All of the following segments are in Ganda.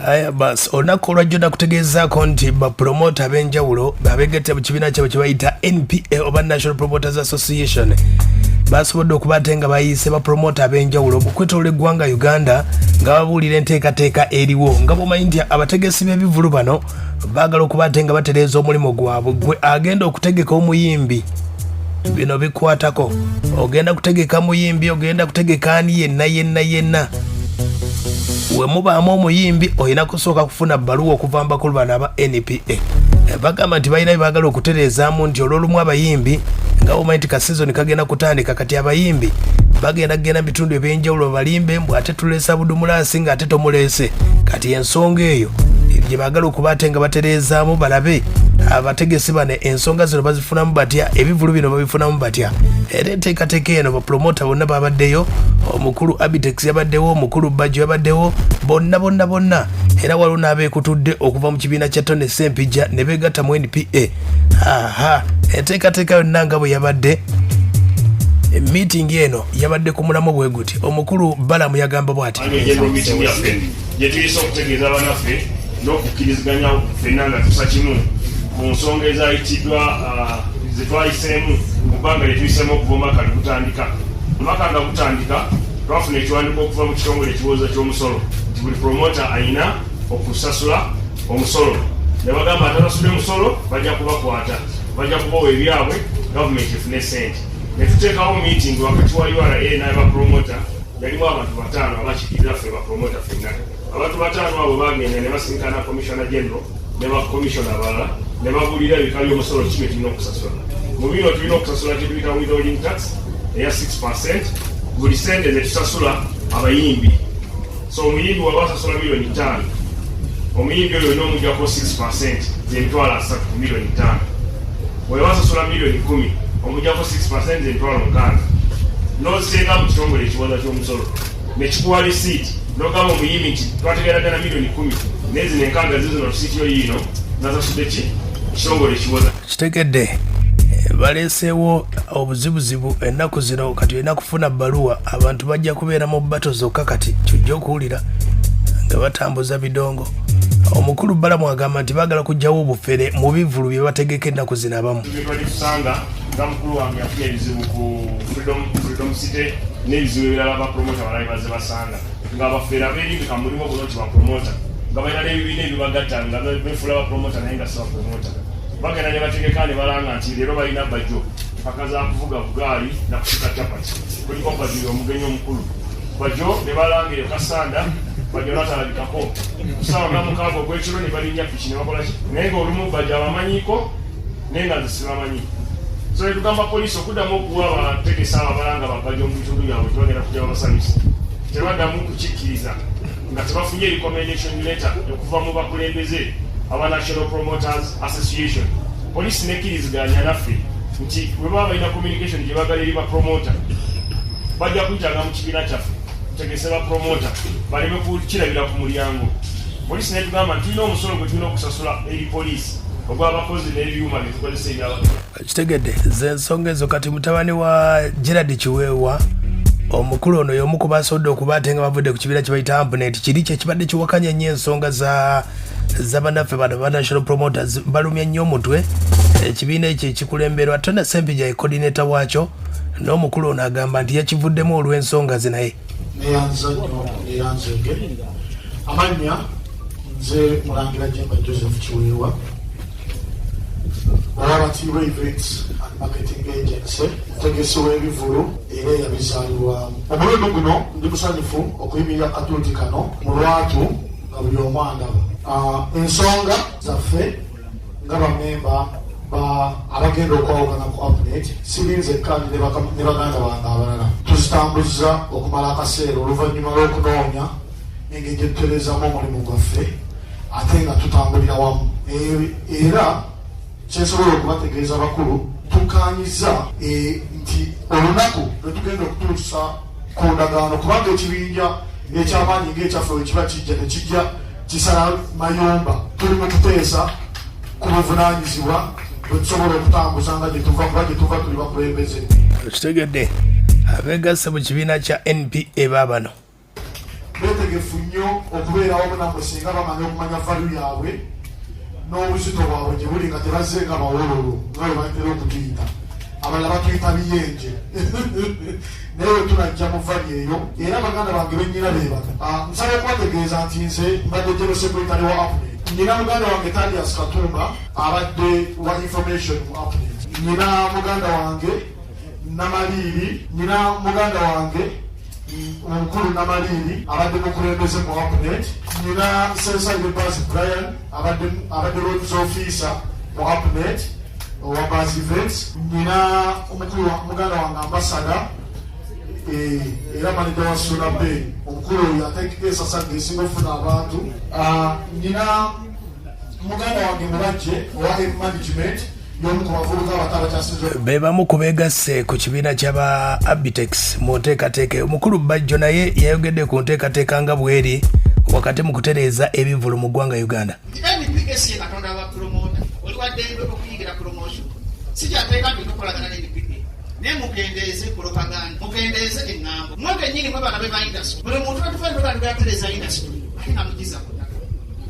Aya bas, olunaku olwajjo nakutegeezaako nti bapulomota ab'enjawulo abeegatta mu kibiina kyabwe kye bayita NPA oba National Promoters Association basobodde okuba ate nga bayiise bapulomota ab'enjawulo okwetolola eggwanga Uganda nga babuulira enteekateeka eriwo. Nga bwomanyi nti abategesi b'ebivvulu bano baagala okuba ate nga batereeza omulimu gwabwe. Gwe agenda okutegeka omuyimbi, bino bikwatako. Ogenda kutegeka muyimbi, ogenda kutegeka ani yenna yenna yenna, we mubaamu omuyimbi olina kusooka kufuna bbaluwa okuva mu bakulu bano aba NPA. Bagamba nti balina byebaagala okutereezaamu, nti olw'olumu abayimbi, nga omanyi nti ka sizoni kagenda kutandika kati, abayimbi bagenda kugenda mu bitundu ebyenjawulo babalimbe mbu ate tuleesa budumulaasi nga ate tomuleese. Kati ensonga eyo gye baagala okuba ate nga batereezaamu, balabe abategesi bano ensonga zino bazifunamu batya, ebivulu bino babifunamu batya. Era enteekateeka eno bapulomota bonna babaddeyo, omukulu Abitex yabaddewo, omukulu Bajjo yabaddewo, bonna bonna bonna. Era waliwo n'abeekutudde okuva mu kibiina kya Tone Sempijja ne beegatta mu NPA. Aha, enteekateeka yonna nga bwe yabadde, meeting eno yabadde ku mulamu bwe guti. Omukulu Balamu yagamba bw'ati: General meeting yaffe gye tuyise okutegeeza banaffe n'okukkiriziganya ffenna nga tusa kimu ku nsonga ezayitiddwa, zetwayiseemu mu bbanga lye tuyiseemu okuva omwaka lwe gutandika. Omwaka nga gutandika, twafuna ekiwandiiko okuva mu kitongole ekiwooza ky'omusolo nti buli promota ayina okusasula omusolo, ne bagamba atasasudde musolo bajja kubakwata, bajja kubawa ebyabwe, gavumenti efune sente. Ne tuteekawo meeting wakati wa URA n'abapromota, yalimu abantu bataano abakiikirira ffe bapromota ffenna. Abantu bataano abo bagenda ne basinkana Commissioner General ne bakomishona abalala ne babuulira ebika by'omusolo ki bye tulina okusasula. Mu bino tulina okusasula kye tuyita withholding tax eya 6% buli sente ze tusasula abayimbi. So omuyimbi waba asasula 5 miliyoni, omuyimbi oyo olina omugjako 6%, ze 30,000 ku 5 miliyoni. Weba asasula 10 miliyoni, omugjako 6%, ze 60,000, n'oziteeka mu kitongole ekiwaza ky'omusolo nekikuwa risiiti, n'ogamba omuyimbi nti twategeragana 10 miliyoni, naye zino enkaaga zizino, risiiti yo yiino, nasasudde ki ekitongole ekiwoza. Kitegedde, baleeseewo obuzibuzibu ennaku zino. Kati olina kufuna bbaluwa, abantu bajja kubeera mu bato zokka. Kati kyojja okuwulira nga batambuza bidongo. Omukulu Balamu agamba nti baagala kugjawo obufere mu bivulu bye bategeka ennaku zino abamu. Twali tusanga nga mukulu wange yafuna ebizibu ku Freedom City n'ebizibu ebirala bapromota balabe bazze basanga nga abafeera abeerimbika mu mulimu guno nti bapromota, nga balina n'ebibiina ebibagatta nga befuula bapromota naye nga si bapromota. Bagenda ne bategeka ne balanga nti leero balina Bajjo, mpaka za kuvuga bugaali na kusika capati, kuliko Bajjo omugenyi omukulu. Bajjo ne balanga eyo Kasanda, Bajjo natalabikako. Kusaawa nga 6 ogw'ekiro ne balinnya piki ne bakola ki, naye ng'olumu Bajjo abamanyiiko naye nga nze sibamanyi. So netugamba poliisi okuddamu okuwa abategesa abo abalanga babajjo mu bitundu byabwe, tebagenda kujja babasanyusa, tebaddamu kukikkiriza nga tebafunye recommendation letter okuva mu bakulembeze aba National Promoters Association. Poliisi nekkiriziganya naffe nti bwe baba balina communication gye bagala eri bapromota, bajja kuyitanga mu kibiina kyaffe tutegese bapromota baleme kukirabira ku mulyango. Poliisi netugamba nti tulina omusolo gwe tulina okusasula eri poliisi ogw'abakozi n'ebyuma byetukozesa ebyaba. Kitegedde, ze ensonga ezo. Kati mutabani wa Gerard Kiweewa, omukulu ono y'omu ku basobodde okuba ate nga bavudde ku kibiina kye bayita AMPNET, kiri kye kibadde kiwakanya nnyo ensonga za zabannaffe bano ba national promoters. Balumya nnyo omutwe ekibiina ekyo ekikulemberwa Tona Sempija, coordinator waakyo, n'omukulu ono agamba nti yakivuddemu olw'ensonga ze naye. Neyanza nnyo, neyanzege. Amannya nze Mulangira Jemba Joseph Kiweewa owabatiibwa Events and Marketing Agency, mutegesi w'ebivulu era eyabizaalibwamu. Omulundi guno ndi musanyufu okuyimirira katuuti kano mu lwatu nga buli omu andaba. Ensonga zaffe nga bamemba abagenda okwawukana ku APNET, siri nzekka, ndi ne baganda bange abalala, tuzitambuza okumala akaseera oluvannyuma lw'okunoonya engeri gye tutereezaamu omulimu gwaffe ate nga tutambulira wamu. Era kyensobola okubategeeza bakulu, tukkaanyiza nti olunaku lwe tugenda okutuusa ku ndagaano, kubanga ekibinja ekyamaanyi ng'ekyaffe we kiba kijja tekijja kisala mayumba, tuli mu kuteesa ku buvunaanyizibwa bwe tusobola okutambuza nga gye tuva, kuba gye tuva tuli bakulembeze. Kitegedde, abeegasse mu kibiina kya NPA baabano. Beetegereza. Beetegefu nnyo okubeera wamu nammwe singa bamanya okumanya value yaabwe n'obuzito bwabwe gye buli nga tebazze nga bawololo nga bwe batera okutuyita. Abalala batuyita biyenje naye we tunajja mu value eyo era baganda bange bennyina be bano. Ah, nsaba okubategeeza nti nze mbadde general secretary wa APNET. Nnyina muganda wange Tadias Katumba abadde wa information mu APNET. Nnyina muganda wange Namaliiri, nnyina muganda wange omukulu Namaliiri abadde mukulembeze mu APNET. Nnyina Sensai Buzz Brian abadde abadde roads officer mu APNET owa Buzz Events. Nnyina omukulu muganda wange ambassador era manager wa Suna Bay omukulu oyo ateekeko ensasagge esinga okufuna abantu. Ah, nnyina muganda wange Mubajje owa M management y'omu ku bavubuka abato abakyasinze Be bamu ku beegasse ku kibiina ky'aba Abitex mu nteekateeka eyo. Omukulu Bajjo naye yayogedde ku nteekateeka nga bw'eri wakati mu kutereeza ebivvulu mu ggwanga Uganda. Nti NPS ye katonda wa pulomota, oli wa ddembe okuyingira promotion. Si kyateeka nti olina okukolagana ne NPA, naye mukendeeze propaganda, mukendeeze eŋŋambo. Mwe kennyini mwe bana be ba industry, buli muntu atufa ntola tugatereza industry ate nga mugiza ku ttaka.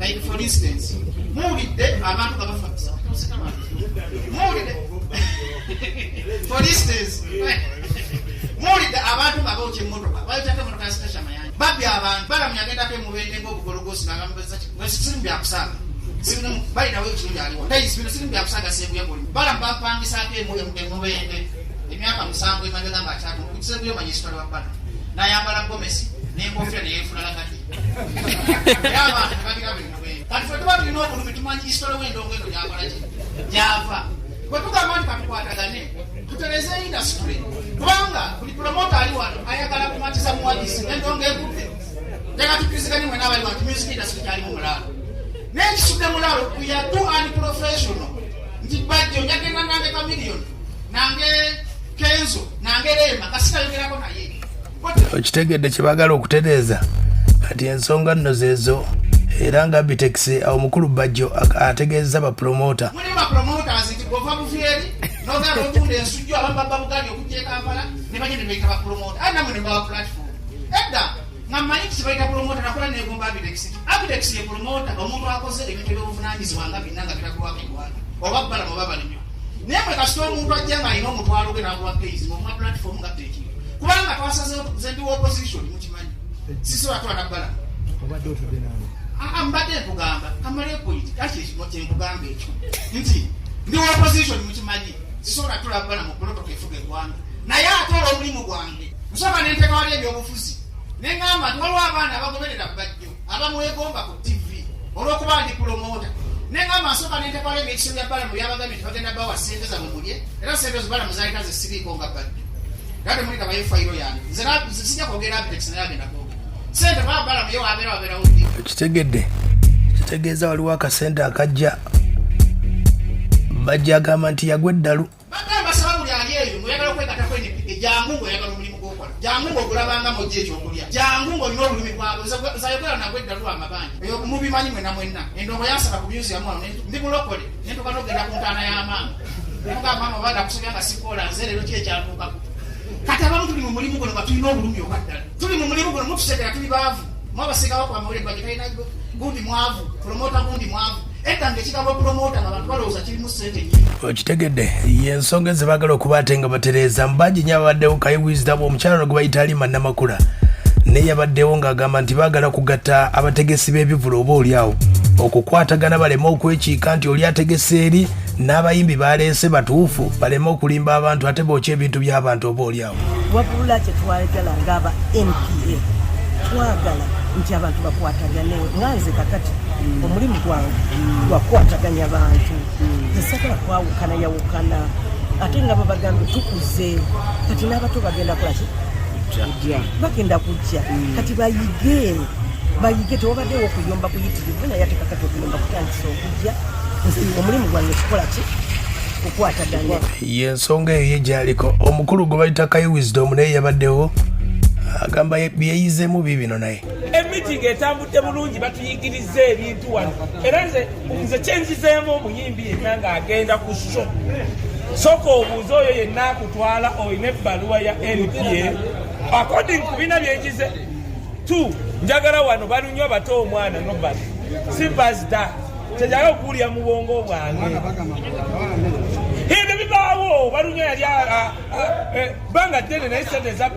Like for instance, muwulidde abantu nga bafa, muwulidde for instance, muwulidde abantu nga bookya emmotoka, bayokyako emmotoka ya Stasha Mayanja, babbye abantu. Balamu yagendako emubende ng'obugologosi n'abamubuuza ki, sirimu byakusaaga, balinawo ekirungi aliwo bino sirimu byakusaaga Ssembuya goli. Balamu bapangisaako emubende emyaka 7 emabega ng'akyali Ssembuya, omanyi histoire wa bano, n'ayambala gomesi n'enkofiira neyeefula lagati era abantu tebagira buli mubende. Kati ffe tuba tulina obulumi, tumanyi histoire w'endongo eno gyakola ki gyava. Bwe tugamba nti katukwatagane tutereze industry, kubanga buli promota ali wano ayagala kumatiza muwagizi, endongo egudde. Leka tukkiriziganye mwena abali wano, music industry kyalimu mulaalo naye kisudde mulaalo. We are too unprofessional nti Bajjo njagenda nange Kamiliyoni nange Kenzo nange Rema kasitayogerako naye. Okitegedde kye baagala okutereeza kati ensonga nno zeezo, era nga Abitex omukulu Bajjo ategeezza bapromota. Mulimu bapromoters nti gova buvyeri nogala otunda ensujju, abamu babba bugali okujja e Kampala ne bajja ne bayita bapromota, ate namwe ne bawa platform. Edda nga mmanyi nti kibayita promota, nakola negomba Abitex. Abitex ye promota, omuntu akoze ebintu ebyobuvunanyizibwa nga bina nga biragulwako eggwanga oba balamu oba balimyo. Naye mwe kasita omuntu ajja ng'alina omutwalo gwe n'aguwa case ng'omuwa platform nga teekiyo, kubanga twasazeewo nze ndi wa opposition, mukimanyi, sisobola tula nabbala. Obadde otudde nange. Aa, mbadde nkugamba kamale point kaki ekino kyenkugamba ekyo nti ndi wa opposition, mukimanyi, sisobola tula bbala mu protocol efuga eggwanga, naye ate olw'omulimu gwange nsooka nenteeka wali ebyobufuzi neŋŋamba nti waliwo abaana abagoberera Bajjo abamwegomba ku TV olw'okuba ndi pulomota. Neŋŋamba nsooka nenteeka wali ebyekiso bya Balamu byabagambye nti bagenda bawa ssente zammwe mulye, era ssente zo Balamu zalina zesiriiko nga Bajjo era temulikabayo fayiro yange. Nze sijja kwogera Abitex naye agenda kwogera sente baba Balamu ye wabeera wabeerawo ddi. Okitegedde kitegeeza waliwo akasente akajja, Bajja agamba nti yagwa eddalu. Bagamba saba buli ali eyo ng'oyagala okwegattako NPA, jangu ng'oyagala omulimu gw'okola, jangu ng'ogulabanga mojja ekyokulya, jangu ng'olina olulimi gwabwe. Nze ayogera nagwa eddalu amabanja eyo mubimanyi mwenna mwenna. Endongo yansaba ku museum wano ndi mulokole nentuka n'okugenda ku ntaana ya maama nemugamba, maama oba nakusobya nga sikoola nze leero ki ekyantuukako. Kati abamu tuli mu mulimu guno nga tulina obulumi obwa ddala, tuli mu mulimu guno mutusekera, tuli baavu, mwabasinga bakuba amawulire bajje talina gundi mwavu, promota gundi mwavu. Edda nga ekigambo promota nga bantu balowooza kirimu ssente nnyingi. Okitegedde yensonga ezebaagala okuba ate nga batereeza. Mubangi nyo abaddewo Kayi Wisdom, omukyala ono gwe bayita Alima Namakula naye yabaddewo ng'agamba nti baagala kugatta abategesi b'ebivvulu oba oli awo okukwatagana baleme okwekiika nti oli ategese eri n'abayimbi baleese batuufu, baleme okulimba abantu ate bookya ebintu by'abantu oba oli awo. Wabula kyetwagala ng'aba NPA, twagala nti abantu bakwatagane. Nga nze kakati omulimu gwange gwakukwataganya bantu, nze kwawukana yawukana, ate nga babagambye tukuze kati n'abato bagenda kolaki, bagenda kujja kati bayige bayige. Tewabaddewo okuyomba kuyitirivu, naye ate kakati okuyomba kutandisa okujja. Nze omulimu gwange kukola ki? Kukwataganya. Yensonga eyo ye gyaliko. Omukulu gwe bayita Kayi Wisdom naye yabaddewo agamba byeyizeemu biibino naye. Emitingi etambudde bulungi, batuyigiriza ebintu wano, era nze kyenzizeemu, omuyimbi yenna ng'agenda ku show, sooka obuuze oyo yenna akutwala olina ebbaluwa ya NPA according ku bina byenjize. Two, njagala wano balunywa bato omwana nobody. Simple as that. Kyenjagala okuwulira mu bwongo bwange. Ebyo bibaawo, balunywa yali bbanga ddene naye sente za